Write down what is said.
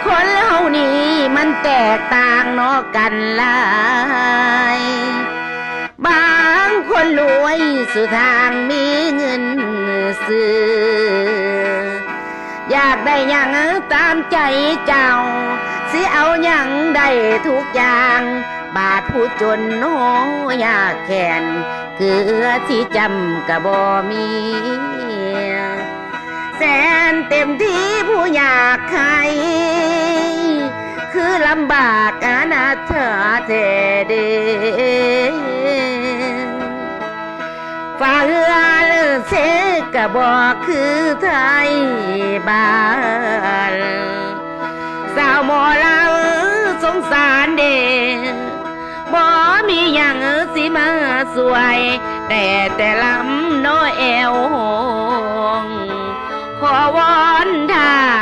ຄົນເຮົານີ້ມັນແຕກຕ່າງເນາະກັນຫຼາຍ ບາງຄົນລວຍສຸດທາງມີເງິນຊື້ ຢາກໄດ້ຫຍັງຕາມໃຈເຈົ້າ ຊິເອົາຫຍັງໄດ້ທຸກຢ່າງ ບາດຜູ້ຈົນໂຫຍາກແຄ້ນ ເກືອຊິຈ້ຳກະບໍ່ມີ ແສນເຕັມທີ່ຜູ້ຍາກໄຄ ຄືລຳບາກອະນາຖາແທ້ເດ. ຝາເຮືອນເສກະບໍ່ຄືໄທບ້ານ ສາວໝໍລາວສົງສານເດ ບໍ່ມີຫຍັງຊິມາຊ່ວຍ ໄດ້ແຕ່ລຳເນາະແອວໂຮງ ຂໍວອນທ່າ